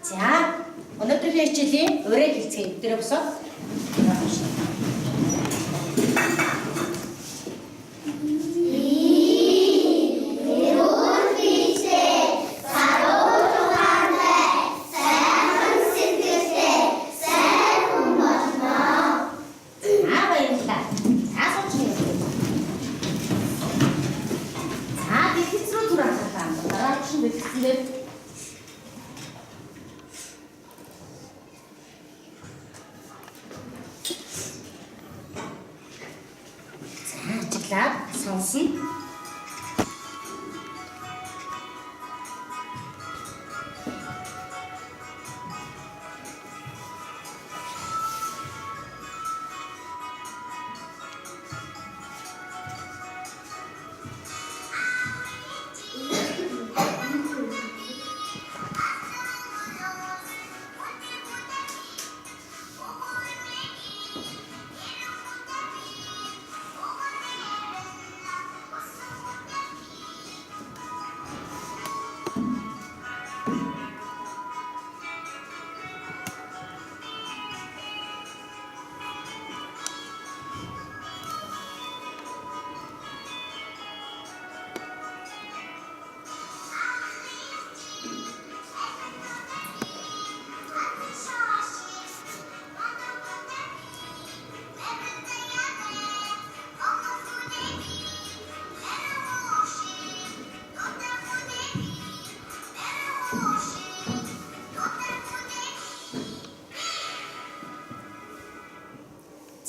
За, өнөөдрийн хичээлийн өрөө хэлцгээе. Бүгдээрээ босоод. За, баярлалаа. За, сууч юм. За, дэлгэц рүү түр анхаарлаа. Дараа чинь дэлгэцэн дээр за, ажиглаад сонсно.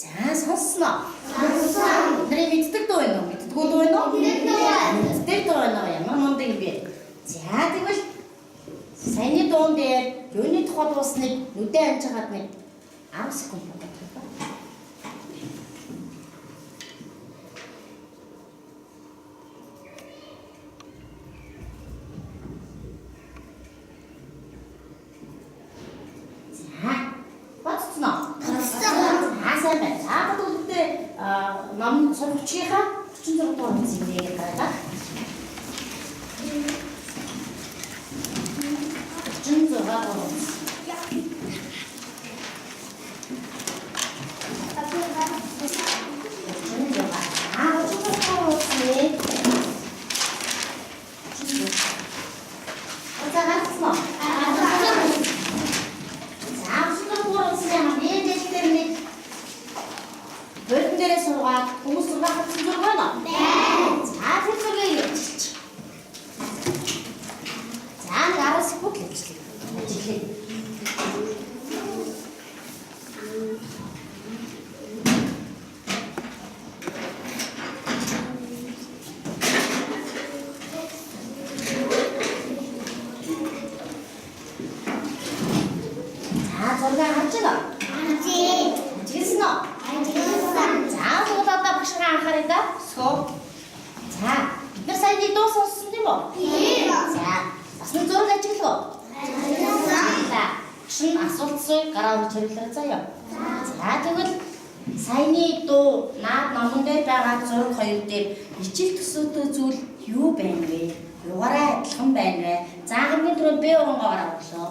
За, сонсноо. Сонссон. Бидний мэддэг дуу байна уу? Мэддэггүй дуу байна уу? Мэддэг дуу байна. Мэддэг дуу байна уу? Ямар мундаг юм бэ? За, тэгвэл саяны дуун дээр юуны тухай дуусныг нүдэ амжигаад нэг 10 секунд бодох. За, бодцсноо. Бодсон. За, сайн байна. За, бүгдээ ном сурагчийнхаа 46 дугаар хэсгийг гаргаад 46 дугаар хэсэг. А, 36 дугаар хэсэг. За, гарцсан уу? За, 36 дугаар хэсгийн хамгийн дээд дээр нэг бөөрн дээрээ суугаад хүмүүс зураг авсан зураг байна уу? Байна. За, тэр зургийг явуулчих. За, нэг 10 секунд л ажиллая. Ажиллая. За, зургийг харж байна уу? Ажигласан уу? За, тэгвэл одоо багшгаа анхаарай да. Суу. За, бид нар сая нэг дуу сонссон тийм үү? За, бас нэг зураг ажиглав уу? За, багш нь асуулт асууя, гараа өргөж хариулаарай заяа. За, тэгвэл саяны дуу наад номон дээр байгаа зураг хоёр дээр ичил төсөөтэй зүйл юу байна вэ? Юугаараа адилхан байна вэ? За, хамгийн түрүүнд Б урангоо гараа өглөө.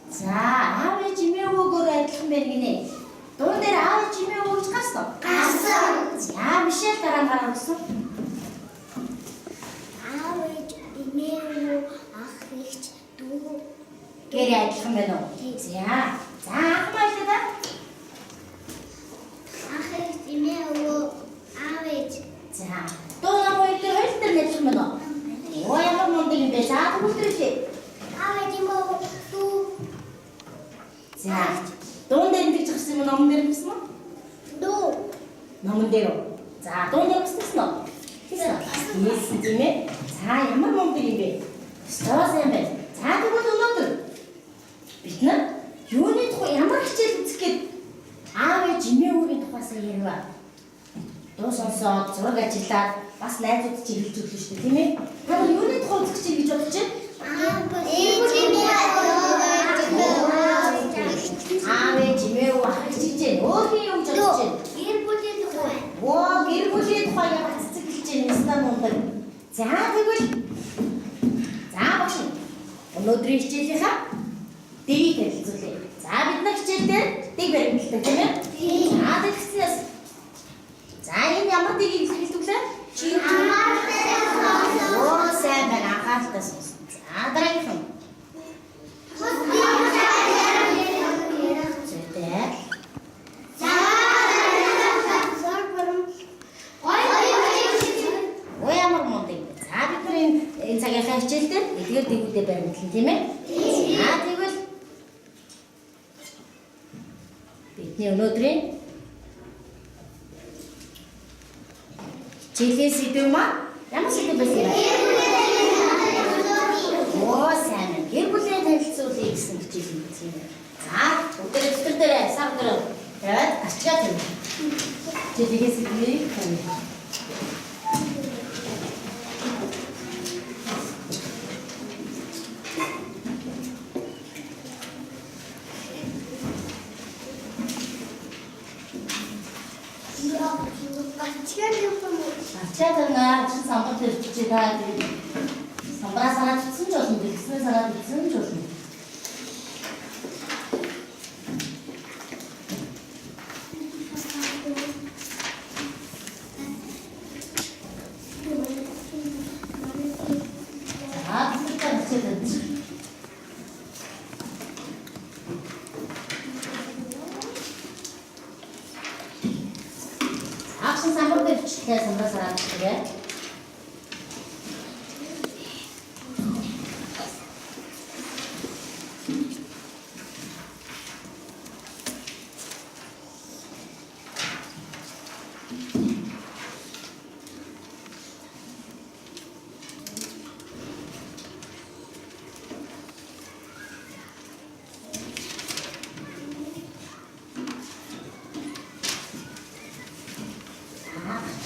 За, аав ээж эмээ өвөөгөөр адилхан байна гинэ. Дуун дээр аав ээж эмээ өвөө гэж гарсан уу? Гарсан. За, Мишель дараа нь гараа өгсөн. Гэрээ адилхан байна уу? Тийм. За. За, анх маалаа да. За. Дуу ном хоёр дээр хоёр дээр нь адилхан байна уу? Оо, ямар мундаг юм бэ? За, тэгвэл тэр хэлээ. За. Дуун дээр нь тэгж гарсан юм уу? Номон дээр нь гэсэн үү? Номон дээр үү? За, дуун дээр гэсэн үү? Тэгсэн. Тийсэн тийм ээ. За, ямар мундаг юм бэ? Ёстой сайн байна. За, тэгвэл өнөөдөр бид нар юуны тухай ямар хичээл үзэх гээд аав ээж эмээ өвгийн тухайсаа ярив. Дуу сонсоод, зураг ажиллаад бас найзууд чи хэлж өглөө шүү дээ, тийм ээ? Та нар юуны тухай үзэх гэж гэж бодож байна? Аав ээж эмээ өвөө ах эгч гэж байна. Өөр хин юу гэж бодож байна? Гэр бүлийн тухай. Оо, гэр бүлийн тухай ямар цэцэг хэлж байна, Ястаа мундаг. За, тэгвэл за Өнөөдрийн хичээлийнхаа дэгийг танилцуулъя. За бид нар хичээл дээр дэг баримталдаг тийм ээ? За дэлгэцнээс. За энэ ямар дэгийг илэрхийлдэг лээ? Оо сайн байна, анхааралтай сонсон. За дараагийнх нь. Зүйтэй. Оо ямар мундаг юм бэ? За бид нар энэ цагийнхаа хичээл дээр эдгээр дэгүүдээ баримтлана тийм ээ? За тэгвэл бидний өнөөдрийн хичээлийн сэдэв маань ямар сэдэв байсан бэ? Оо сайн байна. Гэр бүлийн танилцуулъя гэсэн хичээл юм тийм ээ. За бүгдээрээ дотор дээр сар дээр тавиад арчгаа тавина. Хичээлийн сэдвийг тавина. Ачаа тавина. Чи самбар тавьчих та тэгээд самбараа сараад утсан ч болно, дэлгэснээ сараад утсан ч болно. За бид нар хичээл тавьчих. Агшин самбар тавьчихлаа, самбараа сараад тэгээ.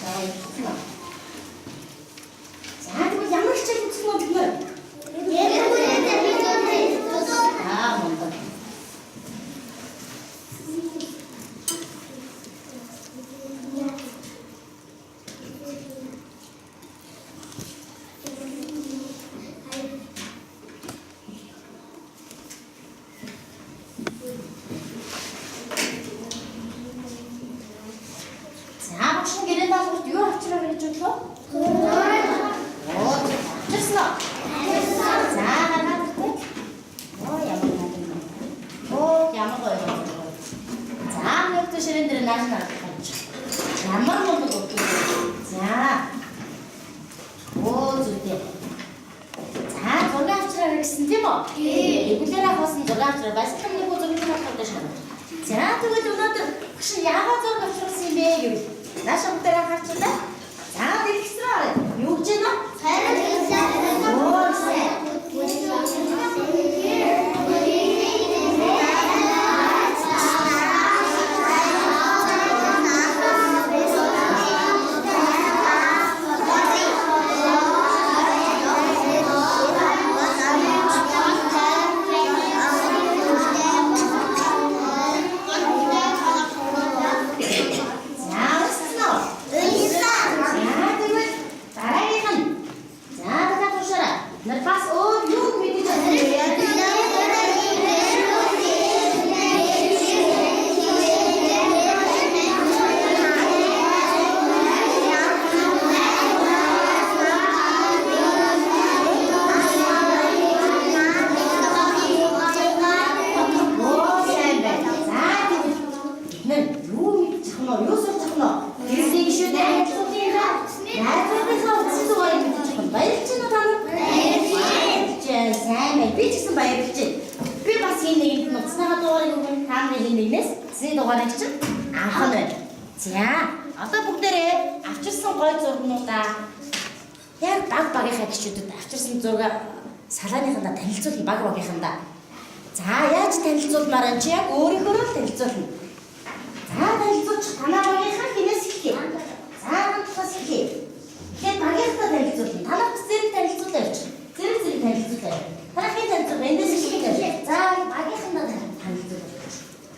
За, явуулсан. За, тэгвэл ямар хичээл үзсэн нь бид нар? Аа, мундаг. За, багш нь гэрээ даалгаварт юу авчираа гэж бодлоо? Оо, авчирсан уу? За, гаргаад иртээ. Оо, ямар мундаг юм. Оо, ямар гоё юм. За, нэгт ширээн дээр нааш нааш тавьчих. Ямар мундаг үг. За. Оо, зүйтэй. За, зураг авчираа гэсэн тийм үү? Эгүүлээр авсан зураг авчираа баясгалан нэг зургийг авах шахав. За, тэгвэл өнөөдөр багш нь яагаад зураг авчирсан юм бэ гэвэл нааш бүгдээр анхаарчлаа. За, дэлгэц рүү оръё. Юу гэж байна? Оо, сайн. За, уншсан уу? За, тэгвэл дараагийнх нь. За, дахиад уншаарай. Нар бас өөр юу мэдэж байна вэ? Оо, сайн байна. За, тэгвэл бид нар юу мэдчих нь вэ? Юу сурчих нь вэ? Гэрлийн гишүүдийн харилцуулгынхаа найзуудынхаа утсан дугаарыг мэдчих нь. Баярлж байна уу та нар? Баярлж байна. Сайн байна. Би ч гэсэн баярлж байна. Би бас хин нэгэнд нуцсныхаа дугаарыг өгнө. Та нарын хин нэгнээс утасны дугаарыг чинь авах нь байна. За, одоо бүгдээрээ авчирсан гой зургнуудаа яг баг багийнхаа гишүүдэд авчирсан зураг салааныхандаа танилцуулна баг багийнхандаа. За, яаж танилцуулмаар энэ чи яг өөрийнхөө л танилцуулна. За, танилцуулж танаа багийнхаа хинээс эхлэе. За, хамтлаас эхлэе. Тэгэхээр багийнхаа танилцуулна. Танаа бас зэрэг танилцуулаа явчих. Зэрэг зэрэг танилцуулаа. Танаа хин танилцуулна? Эндээс эхлэе. За, багийнхандаа танилцуулна.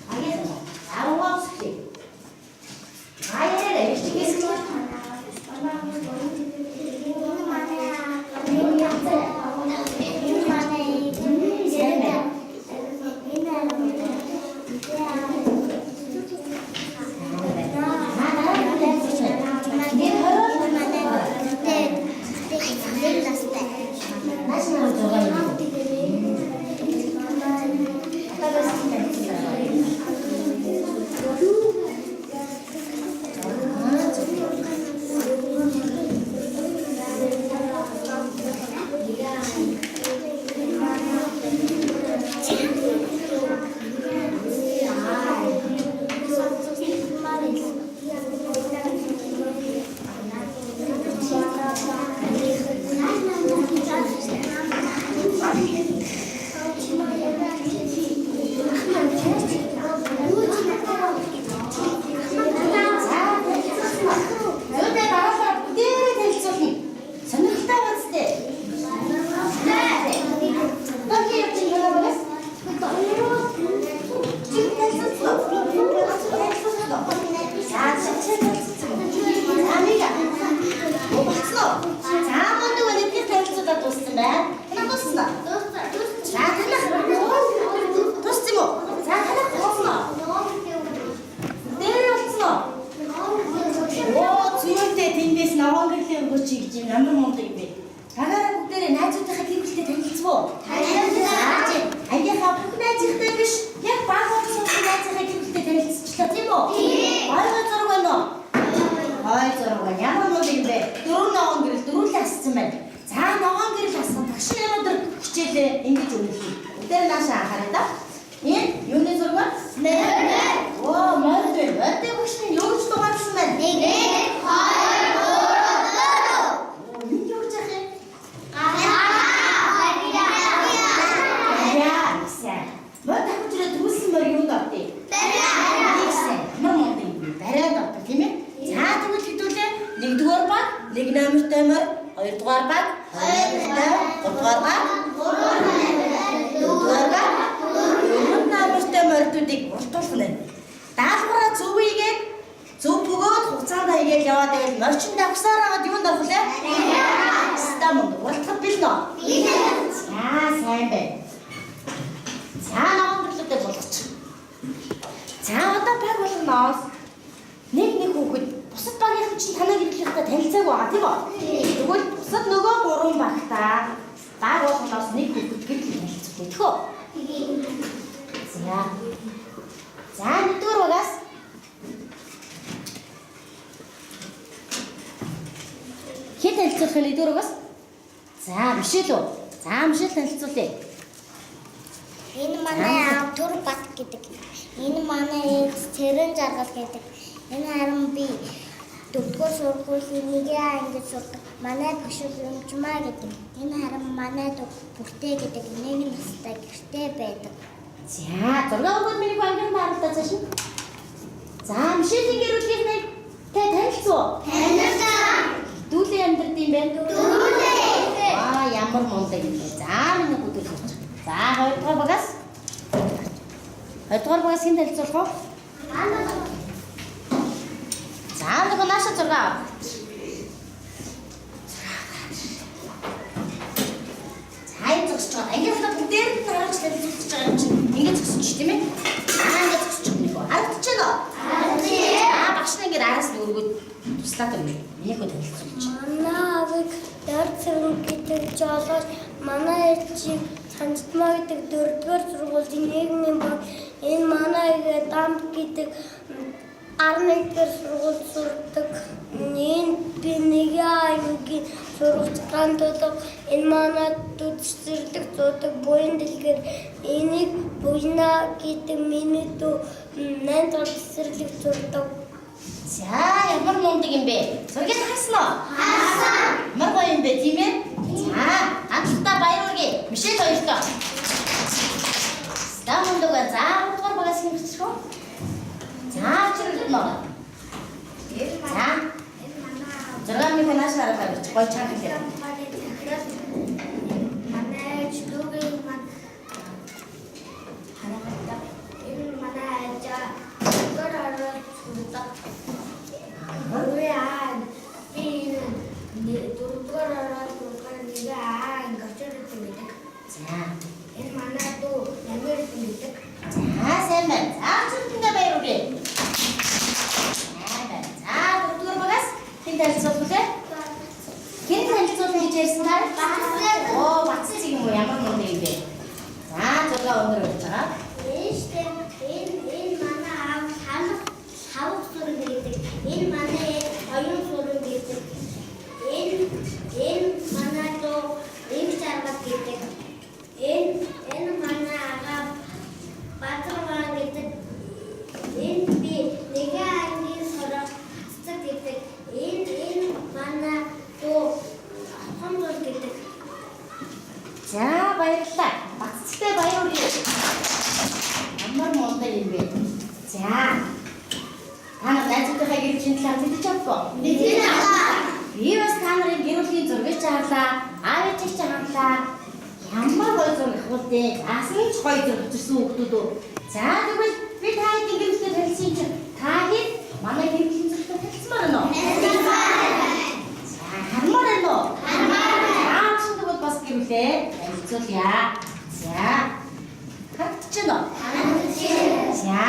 Багийнхандаа. За, угаас эхлэе. Баяраа, ихчгээс нь. Ногоон гэрэл хасах. Багш нь өнөөдөр хичээлээ ингэж өнгөлөе. Бүгдээр наашаа анхаарай да. Энэ юуны зураг вэ? Оо, морь байна. Морьтой багш нь юу гэж дугаарласан байна? 1 2 3 4. Оо, энд юу гэж яах юм? Яа, сайн. Морь давхиж ирээд төрүүлсэн морь юунд ордыг? Бариа. Сайн. Ямар мод юм бэ? Бариад ордог, тийм ээ? За, тэгвэл хэдүүлээ. Нэгдүгээр баг, нэг номертой морь, хоёрдугаар баг, хоёр номертой, гуравдугаар баг, дөрөвдүгээр баг, дөрөв номертой морьдуудыг уртуулах нь. Даалгавраа зөв ийгээд зөв бөгөөд хугацаанд хийгээл яваад байвал морчин давхсаар хагаад юунд орох вэ? Ста мөн уртахад бэлнэ үү? За, сайн байна. За, ногоон гэрлүүдээ болгочих. За, одоо баг болгоноос нэг нэг хүүхэд бусад багийнхан чинь танай гэрлийнхтэй танилцаагүй байгаа, тийм үү? Тэгвэл бусад нөгөө гурван багтаа баг болгоноос нэг хүүхэд гэрэл танилцуулъя, тэхүү? За. За, нэгдүгээр багаас хэн танилцуулах вэ нэгдүгээр багаас? За, Мишель үү? За, Мишель танилцуулъя. Энэ манай аав Төрбат гэдэг. Энэ манай ээж Цэрэн жаргал гэдэг. Энэ харин би дөрөвдүгээр сургуулийн нэгэн ангид сурдаг. Манай багш Юмжмаа гэдэг. Энэ харин манай дүү Бүртээ гэдэг. Нэг настай гэрте байдаг. За, зураг өгөөд миний ангийн даралтаа цааш нь. За, Мишелийн гэр бүлийнхнийг та танилцуу. Танилцсан. Дүүлэн амьдрд юм байна. Дүүлэн. Аа, ямар мундаг юм бэ. За, миний гүдэл болж. За, хоёрдугаар багаас. Хоёрдугаар багаас хэн танилцуулах вэ? За, нөгөө нааша зураг ав. За, энэ зогсож байгаа. Ангийнхаа бүгдээр нь харуулж танилцуулж байгаа юм чинь ингэ зогсож тийм ээ? Аа, ингэ зогсож байгаа нэг. Харагдаж байна уу? Аа, багш нь ингэ араас нь өргөөд туслаад өгнө. Миний хөө танилцуулж. Манай аавыг Дорцэн гэдэг жолооч, манай ээжийг Санжтмаа гэдэг дөрөвдүгээр сургуулийн нийгмийн баг, энэ манай эгээ Дамп гэдэг 11-р сургуульд сурдаг. Энэ би нэгэн ангийн сурагч ганддаг. Энэ манай дүү цэцэрлэг зуудаг буян дэлгэр. Энийг Буяна гэдэг миний дүү 8 дугаар цэцэрлэг сурдаг. За, ямар мундаг юм бэ? Зургийг харсан уу? Харсан. Ямар гоё юм бэ, тийм ээ? За, амжилттай баяр хүргэе. Мишель хоёртоо. За, мундаг байна. За, гуравдугаар багаас хэн бичих вэ? За, чирлэг нөө. За. Зураг минь нааш хараад авчих. Гоё чанга хэлээ. Манай дүүгийн маань харагдав. Энэ манай ажаа гөр ороод сурдаг. Үгүй аа би энэ дөрөвдүгээр ороод сургаар нэг аа ингэж ирсэн гэдэг. За. Энэ манай дүү ямар ирсэн гэдэг. За, сайн байна. За, чирлэгэндээ баяр хүргэе. Сайн байна. За, дөрөвдүгээр багаас хэн танилцуулах вэ? Хэн танилцуулна гэж ярьсан та? Оо, Батсан зэг юм уу? Ямар мундаг юм бэ? За, зураг өндөр болж байгаа. Энэ энэ манай аав санах савх сүрэн гэдэг. Энэ манай ээж оюун сүрэн гэдэг. Энэ энэ манай дүү инг жаргал гэдэг. Энэ энэ манай агаа Бадрван гэдэг. Энэ би нэгэн ангийн сурах цэцэг гэдэг. Энэ энэ манай дүү хомдол гэдэг. За, баярлалаа. Бацтай баяр хүргэе. Ямар мундаг юм бэ? За. Та нар найзуудынхаа гэр бүлийн талаар мэдэж чадгүй? Мэдэж авлаа. Би бас та нарын гэр бүлийн зургийг чи харлаа, аав ээжийг чи харлаа. Ямар гоё зураг авах вэ? Асан ч гоё зураг авчирсан хүүхдүүд үү? За, тэгвэл би та хэдийн гэр бүлтэй танилцсан чинь та хэд манай гэр бүлийн зурагтай танилцмаар байна уу? За, хармаар байна уу? Хармаар байна. За, чинь тэгвэл бас гэр бүлээ танилцуулъя. За. Харагдаж байна уу? За,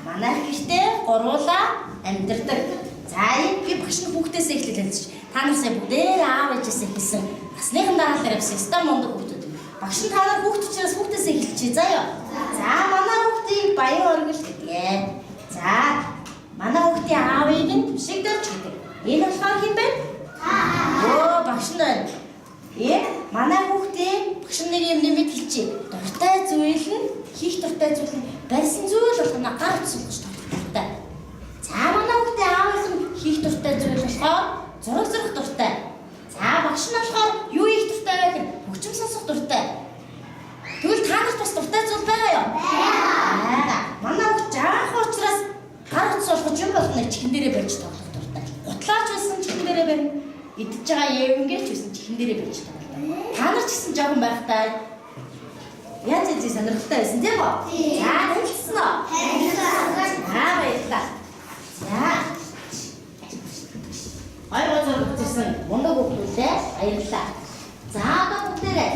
манайх гэртээ гуруулаа амьдардаг. За, энэ би багш нь хүүхдээсээ эхлэл танилцж. Та нар сая бүгдээр аав ээжээсээ эхэлсэн. Насныхан дараалал явсан. Ёстой мундаг хүүхдүүд. Багш нь та нар хүүхд учраас хүүхдээсээ эхэлчихье заяа. За, манай хүүхдийг Баян оргил гэдэг. За, манай хүүхдийн аавыг нь Бишигдэрч гэдэг. Энэ болохоор хэн бэ? Өө, багш нь байна. Манай хүүхдээ багш нэг юм нэмэд хэлчихье. Дуртай зүйл нь хийх дуртай зүйл нь барьсан зүйл болгоно гар утас болгож тоглох дуртай. За манай хүүхдээ аавынх нь хийх дуртай зүйл болохоор зураг зурах дуртай. За багш нь болохоор юу хийх дуртай вэ гэхээр хөгжим сонсох дуртай. Тэгвэл та нарт бас дуртай зүйл байгаа юу? Байгаа. Манай хүүхд жаахан учраас гар утас болгож юм болгоно чихэн дээрээ барьж тоглох дуртай. Гутлаач байсан чихэн дээрээ барина. Идэж байгаа евэнгээ ч байсан чихэн дээрээ барьж тоглох. Та нар ч гэсэн жоохон байхдаа янз янзын сонирхолтой байсан тийм үү? За танилцсан уу? За баярлалаа. За. Хоёр гоо зураг үзсэн мундаг хүүхдүүдээ баярлалаа. За одоо бүгдээрээ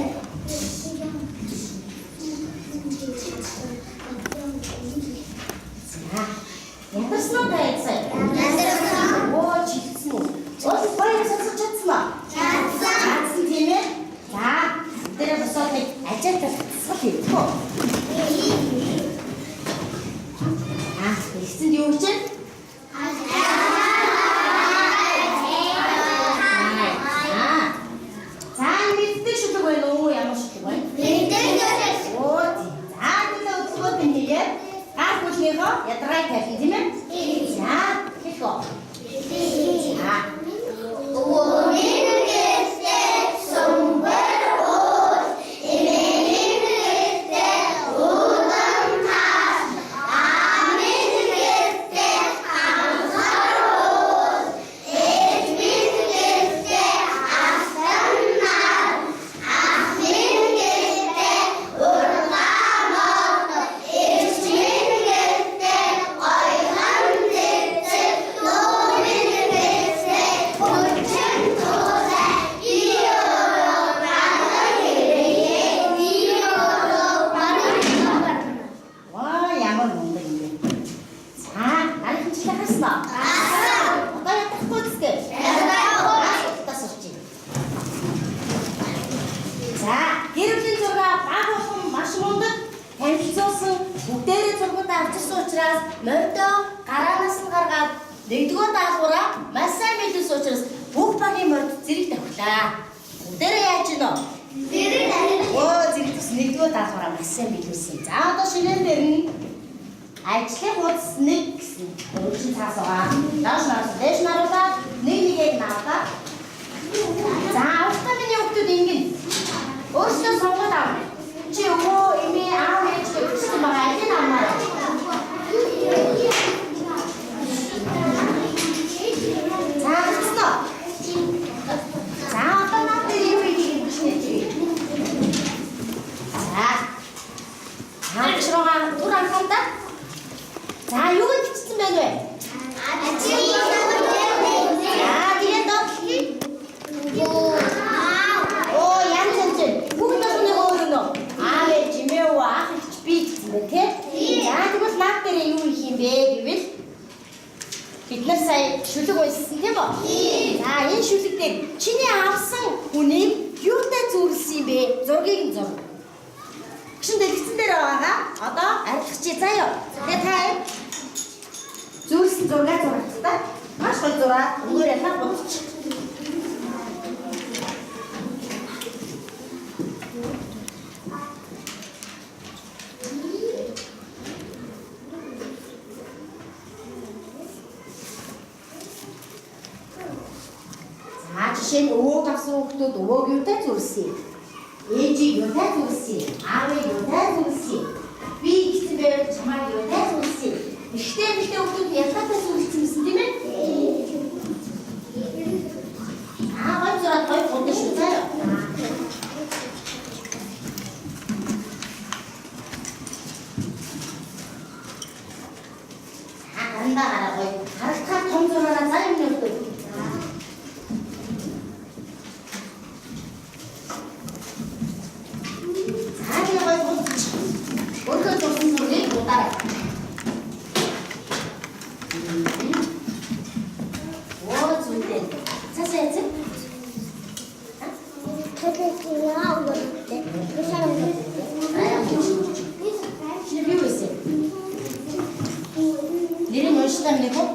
за ядарсан уу та яцаа? Оо чигсэн үү? Уул баяр сонсож чадсан уу? Чадсан тийм ээ? За бүгдээрээ босоод нэг ажил тасгал хийх үү? Аа тэгсэнд юу гэж вэ? За мэддэг шүлэг байна уу? Ямар шүлэг байна? Оо тийм. За энэ өдөргөө тэнийгээ гар хүлнийхөө ядаргааг тавих тийм ээ? За хэлэх үү? За. Ваа ямар мундаг юм бэ? За нарийн жилээ харсан уу? Одоо ядахгүй зү? Ядахгүй. Сурч. За гэр бүлийн зураг баг болон маш мундаг танилцуулсан бүгдээрээ зургуудаа авчирсан учраас мордоо гараанаас нь гаргаад нэгдүгээр даалгавраа маш сайн биелүүлсэн учраас бүх багийн морд зэрэг давхлаа. Бүгдээрээ яаж гинэ? Оо зэрэг тус нэгдүгээр даалгавраа маш сайн биелүүлсэн. За одоо шинээр дээр нь ажлын хуудас 1 гэсэн өөрчн цаас байгаа. Доош наруулаад, дээш наруулаад нэг нэгийг наалаа. За авалтаа миний хүүхдүүд ингэн. Өөрсдөө сонгоод авна. Чи өвөө, эмээ, аав ээж гэж бичсэн байгаа алийг авмаар вэ? За авчихсан уу? За одоо наад дээр юу хийхийг бичнэ чи. За. Хаагч руугаа түр анхаандаа. За юу гэж бичсэн байна вэ? За тэгээд доотлоги. Оо янз янз. Бүгд болгоны өөр өнөө. Аав ээж эмээ өвөө ах эгч би гэсэн байна тий. За тэгвэл наад дээр юу хийх юм бэ гэвэл бид нар сая шүлэг уншсан тийм үү? За энэ шүлэг дээр чиний авсан хүнийг юутай зүйрлсэн юм бэ? Зургийг нь зур. Гшин дэлгэцэн дээр байгаагаа одоо арилгачих заяа. Тэгээ та зүйрлсэн зургаа зурах та. Маш гоё зураа. Өнгөөр ялах бодчих. За жишээ нь өвөөг авсан хүүхдүүд өвөөг юутай зүйрлсэн юм? Ээжийг юутай зүйрлсэн юм? Аавыг юутай зүйрлсэн юм? Би гэсэн байвал чамайг юутай зүйрлсэн юм? Эрэгтэй эмэгтэй хүүхдүүд нь ялгаатай зүйрлсэн юмсан тийм ээ? Аа гоё зураад гоё бодно шүү заа. Аа гарандаа гараа гоё. Харалтгаа том зураараа заа юм нөхдөд. За тэгээ гоё бодчих. Өөрөө зурсан зургийг будаарай. Оо зүйтэй. Цаашаа яцэн. Чи юу вэ? Нэрийг уншдаг нэг үү?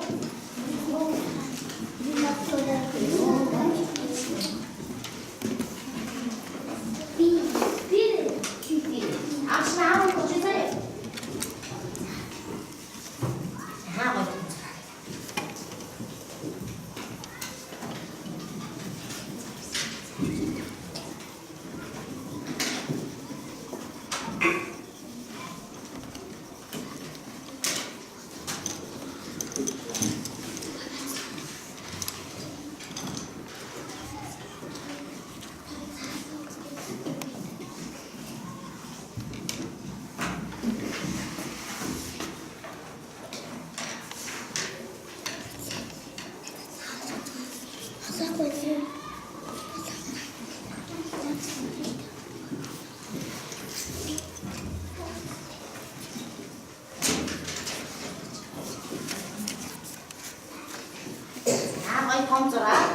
За гоё том зураг.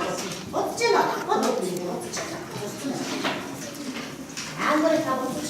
Будаж байна уу? Будаж. Будаж. За өөрөө та будаж.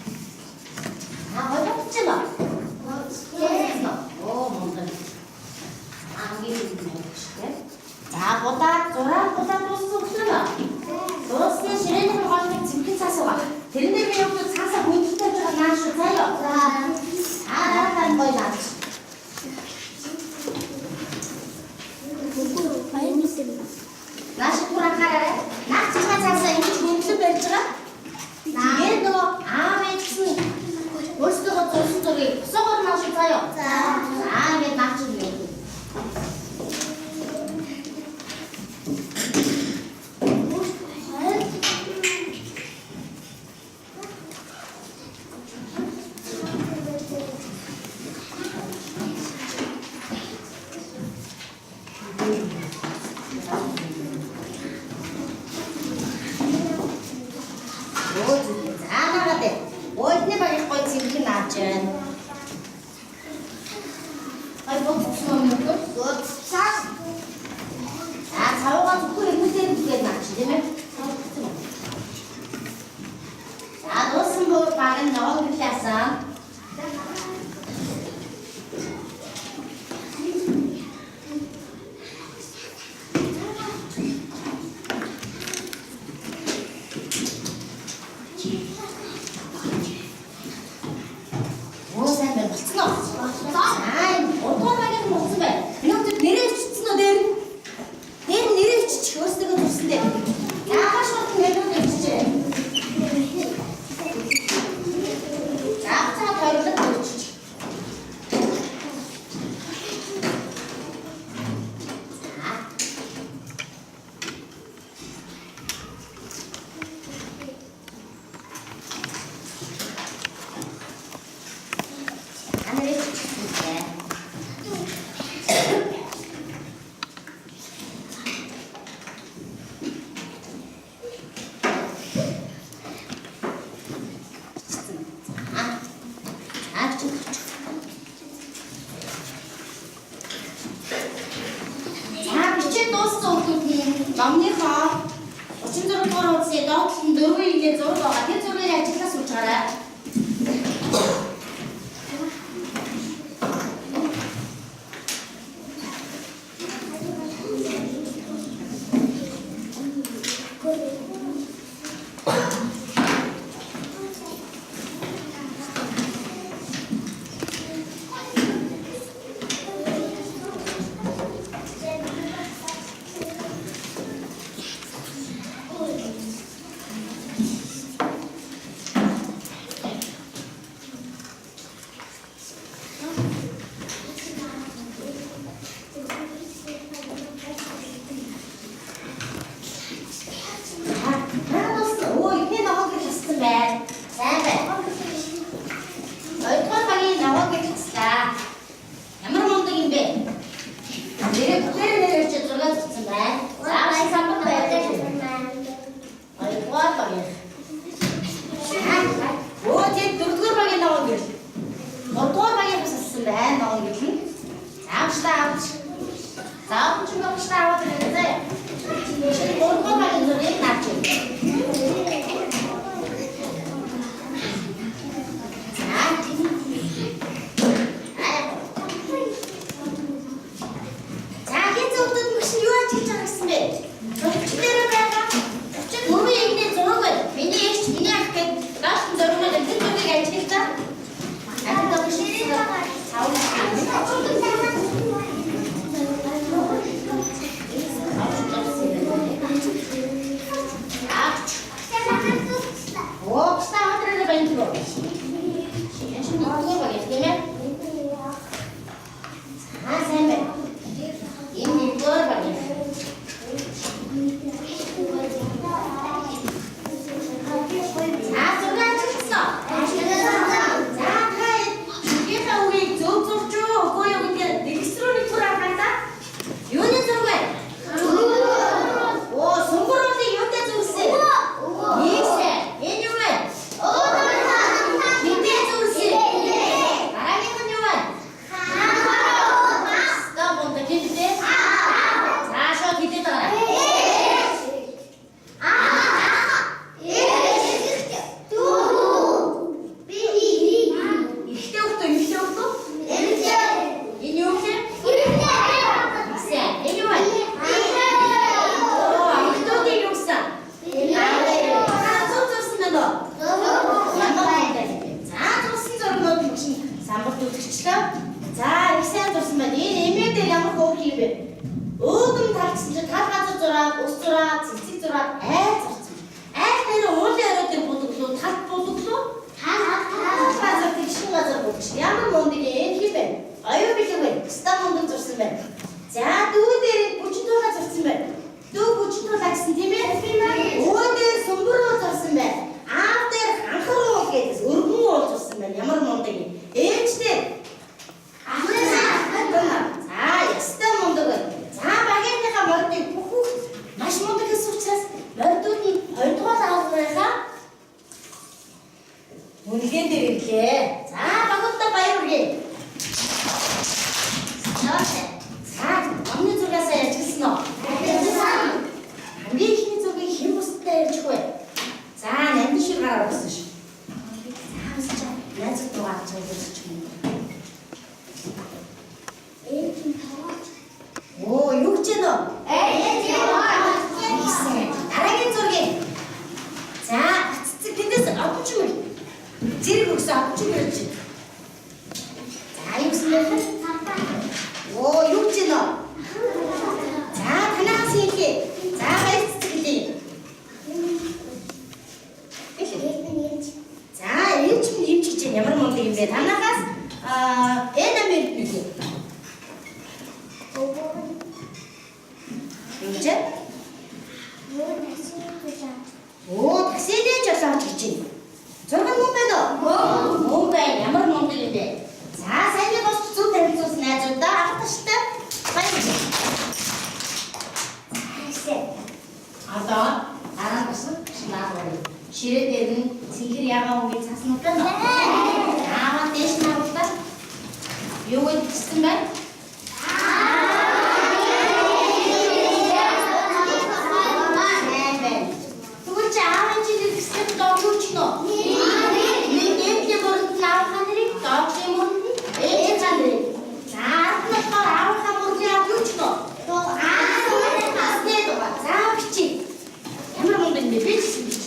За гоё будаж байна уу? Будсан уу? Оо мундаг. Ангийн юм шүү дээ. За будаад зураг будаад дууссан өглөө нөө. Дуусны ширээний гол нэг цэмхэн цаас байгаа. Тэрэн дээр би явж цаасаа хөндлөлтэй байгаа наа шүү заяа. За дараа нь гоё наач. Нааш бүр анхаараарай. Наад цэцгээ цаасаа ингэж хөндлөн барьж байгаа. Тэгээд нөгөө аав ээж гэсэн өөрсдөө зурсан зургийг босоогоор нааш заяа. За ингэж наач юм. За нагаад ээ. Өөдний багийн гоё цэмхэн нааж байна. Ай бодсон юм уу? За цавуугаа зөвхөн эрмэлзээр бүгээд наач тийм ээ. За дууссан бод баг нь ногоон гэрлээсэн. Оо сайн байна болцсон уу? За энэ гурван багийн болсон байна. Энэ хүмүүс нэрээ бичсэн үү дээр нь? Дээр нь нэрээ биччих өөрсдөө зурсан дээр. Яагаад шууд нэрээ биччихэ? За цаа хоёрлог биччих. За. За нэрээ биччихсэн. Бичсэн. За. За бичих. За бичээд дууссан хүмүүсийн номныхоо 36 дугаар хуудасны доод талын дөрвөн игээ зураг байгаа. Тэр зургийг ажиллаа сууж гараа. бэ? Зурагч дээр байгаа 34 эгний зураг байна. Миний эгч, миний ах гэдэг доош нь зураг нь тэр зургийг ажиглаа. Надад өгш. Оо, бусдаа хадраа байна гэх үү? Яшин нэгдүгээр баг тийм ээ? За, сайн байна. Энэ нэгдүгээр баг. За, зураг ажигласан. За, та жигийнхаа үгийг зөв зурж уу, үгүй юу гэдгээ дэлгэц рүү нэг түр харахаа. Юуны зураг вэ? Оо, сүнгэр уулыг юутай зурсан? Нэг сайн. Энэ юу вэ? Хинтэй зурсан? Дараагийнх нь юу вэ? Стоп, мундаг тийм үү? За, шууд хэдий дараа. Эхтэй хөлтөө, эмэгтэй хөлтөө? Энэ юу вэ? Нэг сайн. Энэ юу вэ? Оо, эмэгтэйг юу гэсэн? За, зөв зурсан байна уу? Ямар мундаг юм бэ? За, зурсан зургууд чинь самбарт үзэгчлээ. За, их сайн зурсан байна. Энэ эмээ дээр ямар хөөх юм бэ? Өөдөм талцсан чинь тал газар зураад, ус зураад, цэцэг зураад, айл зурсан. Айл нэр уулын орой дээр будагдлуу, талт будагдлуу? Тал газар тэгшин газар будагч. Ямар мундаг юм энэ хин бэ? Оюун бэлэг байна. Ста мундаг зурсан байна. За, дүү дээр бүжин туулаа зурсан байна. Дүү бүжин туулаа гэсэн тийм ээ? Өө дээр сүмбэр уул зурсан байна. Аав дээр ханхар уул гэдээс өргөн уул зурсан байна. Ямар мундаг юм. Ээж дээр За, ястай мундаг байна. За, багийнхаа мордыг бүх хүүхд маш мундаг гэсэн учраас мордууд нь хоёрдугаар аавынхаа үнэлгээн дээр ирлээ. За, багуудаа баяр хүргэе. За, номны зургаасаа ярьчихсан уу? Хамгийн эхний зургийг хэн бусдад ярьчих вэ? За, нандин шир гараа өгсөн шүү. За, өсөж найзууд руу гарч байгаа юм. Оо, юу гэж байна вэ? Их сайн. Дараагийн зургийг. За, цэцэг тэндээс одон чимэл. Зэрэг өгсөн одон чимэл гэж. За, юу гэсэн бэ? Оо, юу гэж байна вэ? За, танаас хэлье. За, баяр цэцэг хэлье. За, ээж минь эмч гэж байна. Ямар мундаг юм бэ? Танахаас аа, энэ амир хэлье. Юу гэж? Оо, таксиний жолооч гэж байна. Зураг нь мөн байна уу? Мөн байна. Ямар мундаг юм бэ? За, саяны бос зөв танилцуулсан найзуудаа алдарштай баярлалаа. За, одоо дараа нь бас шинаа. Ширээ дээр нь цэнхэр ягаан өнгийн цаснууд байна. Ааваа дээш нь харуултаа. Юу гэж бичсэн бэ? Сайн байна. Тэгвэл чи аавын чинь гэсэн доо юу ч нөө? Нэг дээдлийн мөрөнд нь аавынхаа нэрийг, доошийн мөрөнд нь ээжийнхаа нэрийг. За, ард нь болохоор аавынхаа мөрний ард юу ч нөө? Асны дугаар. За, бичиж. Ямар мундаг юм бэ? Би ч гэсэн бичиж.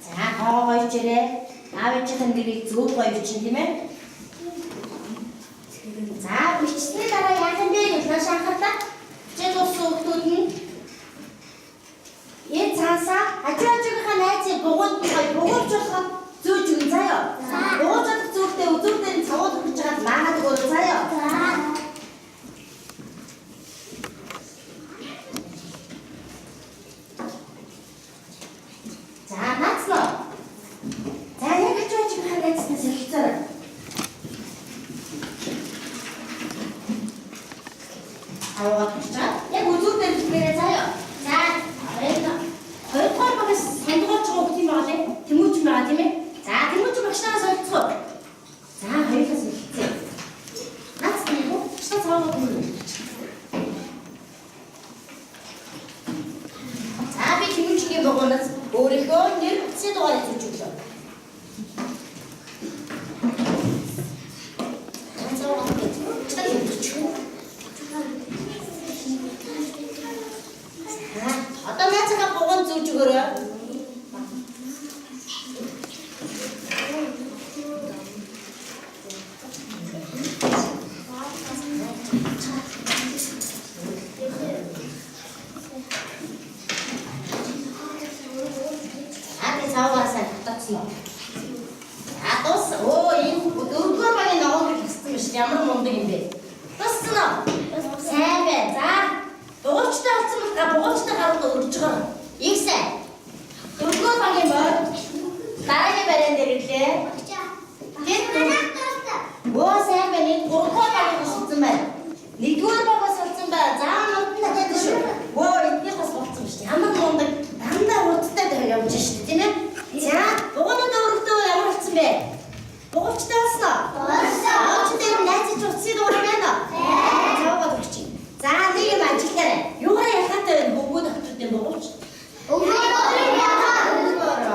За, тоогоо гоёчрээ. Аав ээжийн нэрийг зөв гоёчин тийм ээ? За, бичсэний дараа яах юм бэ гэж маш анхаарлаа. Хичээл дууссан хүүхдүүд нь энэ цаасаа хажуу хажуугийнхаа найзыг бугууд нь гоё бугуурч болоход зөөж өгнө заяа. Ямар мундаг юм бэ? Дууссан уу? Сайн байна. За, бугуйчтай болсон бол бугуйчтай гарууд өргөж байгаа. Их сайн. Дөрөвдүгээр багийн морь дараагийн бариан дээр ирлээ. Өө сайн байна. Энэ гуравдугаар багийн болсон байна. Нэгдүгээр баг бас болсон байна. За, мундан татаад шүү. Өө эднийх бас болсон биш. Ямар мундаг дандаа хурдтай тавь явж шүү дээ, тийм ээ? За, бугуйнууд өргөдөө ямар болсон бэ? Бугуйчтай болсон уу? Болсон. Бугуйчтай юм найзаж утсын дугаар байна уу? Цавгаа өгч. За, нэг юм ажиллаарай. Юугаар ялгаатай вэ? Хөвгүүд охтуудын бугуйч.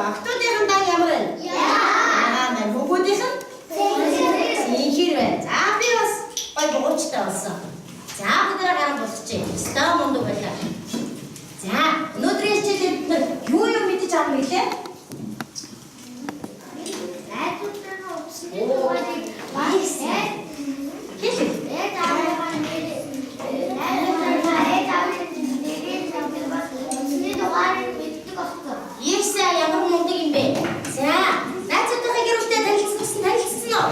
Охтуудын дан ямар вэ? Яа. Маань хөвгүүдийнх нь Инхэр байна. За би бас гой бугуйчтай болсон. За бид нар гарan босчихъя. Стаа мундаг байлаа. За өнөөдрийн хичээлээр бид нар юу юу мэдэж авах вэ? Хэлээ. Их сайн ямар мундаг юм бэ? За найзуудынхаа гэр бүлтэй танилцсан танилцсан уу?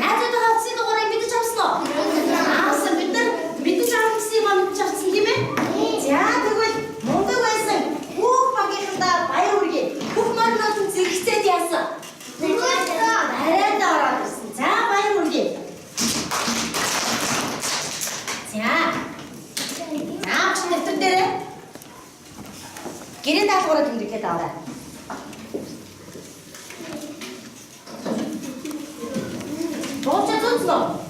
Найзуудынхаа утасны дугаарыг мэдэж авсан уу? Авсан. Бид нар мэдэж авсан юм аа мэдэж авсан тийм ээ? За тэгвэл мундаг байсан бүх багийнхандаа баяр хүргэе. Бүх моринууд нь зэрэгцээд яасан? Барайд ороод ирсэн. За баяр хүргэе. За. За чи нэвтэр дээрээ гэрээ даалгавраа тэмдэглээд аваарай. Буучаа зүүцсэн үү?